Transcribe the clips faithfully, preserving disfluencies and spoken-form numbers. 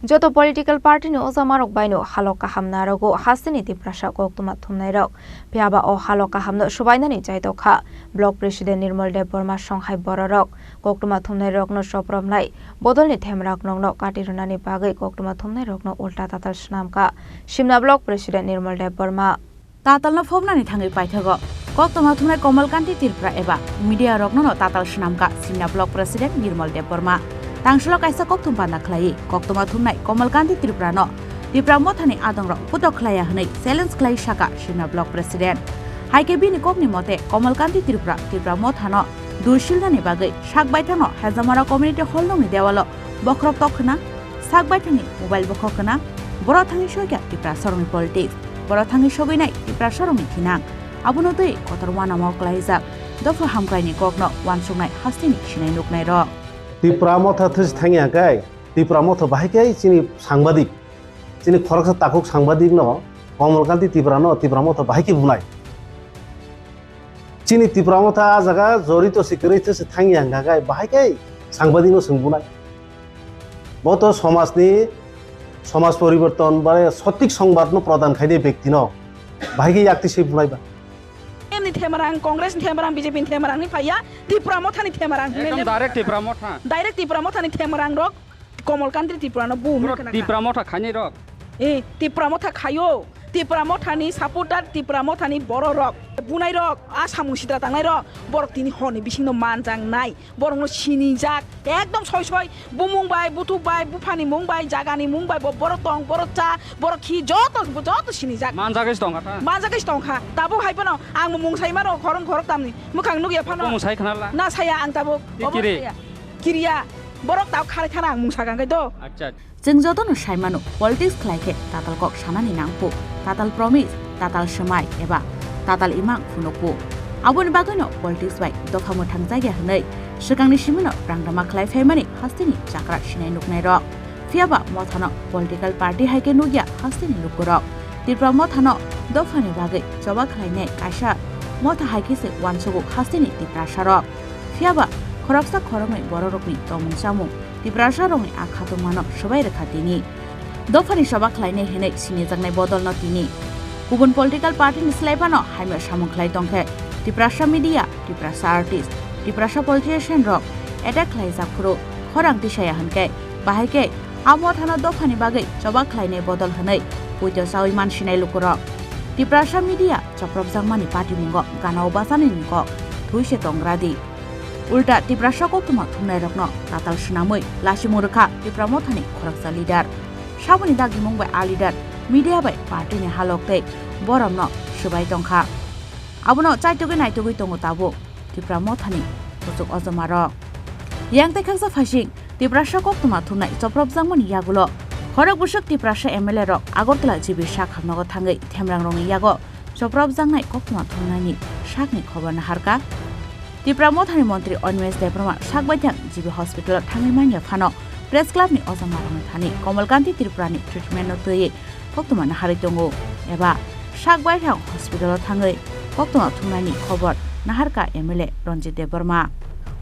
Joto political party ni ojamarok baino halok kaham narogo hasteni Tiprasa koktwma thumnairok. Phiyaba o halok kahamno swbainani chaitokha Block President Nirmal Debbarma songhai bororok. Koktwma thumnairokno chopropnai bodolni themrang nokno kati rwnani bagwi koktwma thumnairokno ulta tatal swnamkha Simna Block President Nirmal Debbarma. Tatalno phobnani thangwi paithago koktwma thumnai Komal Kanti Tripura eba media rokno no tatal swnamkha Simna Block President Nirmal Debbarma. Tangsalo kaisa kokthum panda khlaiwi koktwma thumnai Komal Kanti Tripura no Tipra Mothani adongrok putok khlaiya hwnwi challenge khlai sakha Simna Block President. Hai khe bini kokni mote Komal Kanti Tripura Tipra Mothano dui silnani bagwi sak baithangno Hezamara Community Hall nokni dewalo bokhorok tok khna, sak baithangni mobile bokhok khna, borok thangwi soikha Tiprasarokni politics, borok thangwi sogwinai Tiprasarokni thinang. Abono twi kotor uanamo klaijak dopha hamkraini kokno uansuknai hasteni sinai nuknairok. Tipra Motha thwis thangya khe, Tipra Motha bahai khe chini sangbadik, chini khoroksa takhuk sangbadik no Komal Kanti Tripura no Tipra Motha bahai khe bunai. Chini Tipra Motha a jaga jorito se kwrwi thwis thangya hwnkha khe bahai khe sangbadik no swng bunai. Bo to somajni, somaj poriborton ba sothik songbat no prodhan khainai bekti no bahai khe yakti se bunai ba. M ni themarang, Congress ni themarang, B J P ni themarang ni phaiya, Tipra Motha ni themarang hinwi Ekdom le direct Tipra Motha. Direct Tipra Motha ni themarang rok Komal Kanti Tripura no bu hwnwi Borok khna kha. Tipra Motha khainai rok. Eh, Tipra Motha khaio. Tipra Motha ni supporter, Tipra Motha ni borok rok, bunai rok, a samung sitra tangnai rok, borok tini hor ni bising no manjak nai. Borokno sinijak, ekdom soi soi, bumung bai, buthuk bai, buphani mung bai, jagani mung bai, bo-, borok tong, borok cha, borok khi, joto, joto sinijak. Manjagwi se tongkha ta? Manjagwi se tongkha. Tabuk hai phano ang bo mung sai mano, khorok khorok tamni. Mwkhang nukya phano. Bo mung sai khna la? Na saya ang tabuk. Ki Obo kiri? Saya. Kiriya. Borok tabuk khalai khana ang mung sakang kai do. Acha. Chwng jotono sai mano, politics khlai khe tatal kok sanani nangkuk, tatal promise, tatal swmai eba tatal imang phunukgo. Aboni bagwino politics bai dopha mwthang chaya hwnwi swkangni simino rangdama khlai phaimani hasteni chakra sinai nuknairok. Phiyaba Mothano political party hai khe nukya hasteni lukurok. Tipra Mothano dophani bagwi choba khlainai kaisa Motha hai khe se uansukgo hasteni Tiprasarok. Phiyaba khoroksa khoroknwi bororokni tongmung chamung Tiprasarokni a khatungmano swbai rwkha tini. Dophani choba khlainai hinwi sinijaknai bodolno tini kubun political party ni slai phano hamya samung khlai tongkhe Tiprasa media, Tiprasa artist, Tiprasa politician rok attack khlaijak phuru khorang tisaya hwnkhe bahai khe a Mothano dophani bagwi choba khlainai bodol hwnwi puito chaui mansinai lukurok. Tiprasa media chopropjakmani patimungo ganao bachanini kok thwi se tongradi. Ulta Tiprasa koktwma thumnairokno tatal swnamwi lasimung rwkha Tipra Mothani khoroksa leader. Saboni dagimung bai a leader media bai party ni halok tei boromno swbai tongkha. Abono chaitugwi naitugwi tongo tabuk Tipra Mothani kuchuk ojomarok. Yang tei khaksa phaising Tiprasa koktwma thumnai chopropjakmani yagulo khorok bwswk Tiprasa M L A rok Agartala G B sak hamnogo thangwi themrangrokni yago chopropjaknai koktwma thumnaini sakni khobor naharkha. Tipra Mothani Montri Animesh Debbarma sak baithang G B hospital-o thangwi manya phano Press Club-ni ojomarokni thani Komal Kanti Tripurani treatment-no twiwi koktwma naharwi tongo eba sak baithang hospital-o thangwi koktwma thumnaini khobor naharkha M L A Ranjit Debbarma.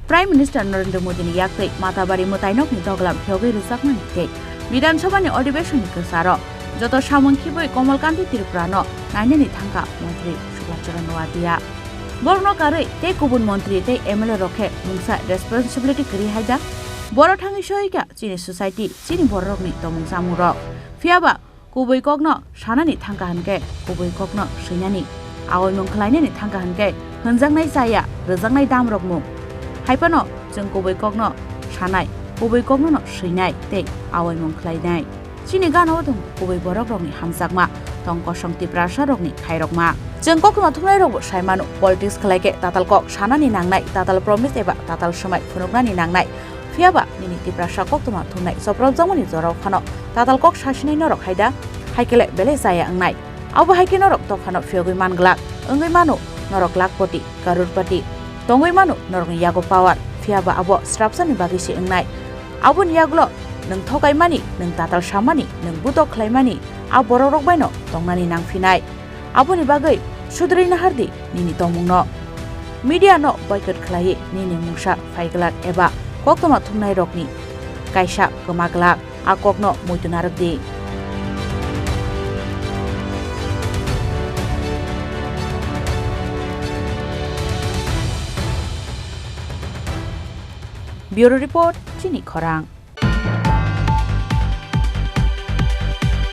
Prime Minister Narendra Modini yaktwi Matabari mwtainokni doglam phiyogwi rwjakmani tei Bidhan Sabhani Adhibeshonni kwcharo joto samung khibwi Komal Kanti Tripurano nainani thangkha Montri Subhash Chandra Noatia. Borokno karwi tei kubun montri tei M L A rok khe mungsa responsibility kwrwi hai da? Borok thangwi soikha chini society, chini bororokni tongmung chamungrok. Phiyaba kubui kokno sanani thangkha hwnkhe kubui kokno swinani, aoimung khlainani thangkha hwnkhe hwnjaknai chaya, rwjaknai damrokmung. Hai phano chwng kubui kokno sanai, kubui koknono swinai tei aoimung khlainai. Chini gana-o tongo kubui borokrokni hamjakma, tong kosong Tiprasarokni khairokma. Chwng koktwma thumnairokbo sai mano, politics khlai khe tatal kok sanani nangnai, tatal promise eba tatal swmai phunuknani nangnai. Phiyaba nini Tiprasa koktwma thumnai chopropjakmani jorao phano tatal kok sasinai norok hai da? Hai khe le belai chaya wngnai. Abo hai khe norok dophano phiyogwi man glak, wngwi mano norok lakhpoti, karurpoti. Tongwi mano norokni yago power, phiyaba abo srapsani bagwi se wngnai. Aboni yagulo nwng thokaimani, nwng tatal samani, nwng butok khlaimani, a borokrok baino tongnani nangphinai. Aboni bagwi sudrwi nahardi nini tongmungno. Media no boycott khlaiwi nini mungsa phai glak eba koktwma thumnairokni kaisa kwma glak. A kokno muitu narwk di. Bureau Report, Chini Khorang.